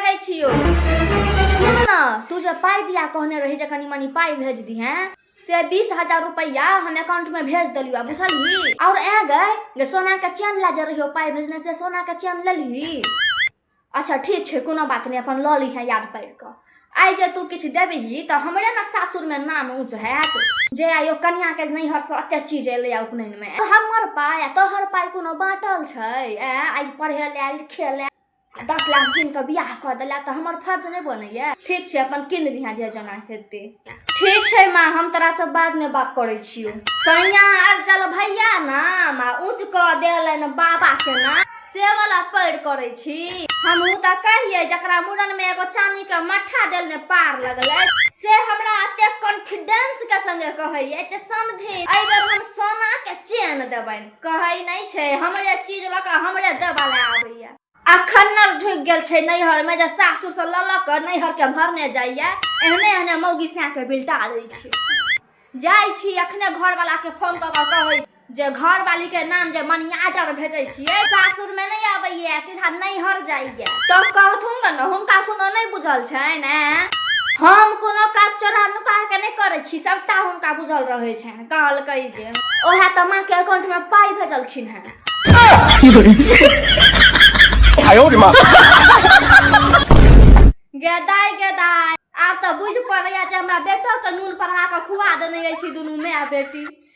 लगै छियौ। सुन न, तू जे पाइ दिया कहने रही जे कनि मनि पाइ भेज दिहें, से 20,000 रुपैआ हम अकाउंट में भेज देलियौ, बुझलही? और ए गए जे सोना के चेन ला जे रहियो पाइ भेजने, से सोना के चेन लेलही? अच्छा ठीक छै, कोनो बात नहि, अपन लऽ लिहें याद पारि कऽ। आइ जे तू किछु देबही तऽ हमरे ने सासुरमे नाम ऊँच हैत जे आइ ओ कनियाके नैहरसँ एते चीज एलैए उपनयनमे। हमर पाइ आ तोहर पाइ कोनो बाँटल छै? ऐं, आइ पढ़े लए लिखे लए 10 लाख गिन कऽ बियाह कऽ देला तऽ हमर फर्ज नहि बनैया? ठीक छै, अपन कीन लिहें जे जेना हेतै। ठीक छै माँ, हम तोरा से बादमे बात करै छियौ। सैया अर्जल भैया नाम आ ऊँच कऽ देलनि बाबा के नाम, से वाला पैर करै छी। हमहूँ तऽ कहियै, जकरा मुड़न में एगो चानी के मट्ठा देल ने पार लगलै, से हमरा एते कॉन्फिडेंस के संगे कहैया जे समझी एहि बेर हम सोना के चेन देबनि। कहै नहि छै, हमरे चीज लऽ कऽ हमरे देबा लए आबैया। अखन नर ढुकि गेल छै नैहर में जे सासुर से लऽ लऽ कऽ नैहर के भरने जाइया। एहने एहने मौगी सैं के बिलटा दै छै। जाइ छी अखने घरवाला के फोन कऽ कऽ कहै जे घरवाली के नाम जे मनी आर्डर भेजै छियै, सासुर में नहि आबैया, सीधा नैहर जाइया। तऽ कहथुन ने, हुनका कोनो नहि बुझल छनि? ऐं, हम कोनो काज चोरा नुका के नहि करै छी, सबटा हुनका बुझल रहै छनि। कहलकै जे ओहे तऽ माँ के अकाउंट में पाइ भेजलखिन हेँ। 哎呦我的妈！ गे दाइ, गे दाइ, आब तऽ बुझि पड़ैया जे हमरा बेटो के नून पढ़ा कऽ खुआ देने अछि दुनू माय बेटी।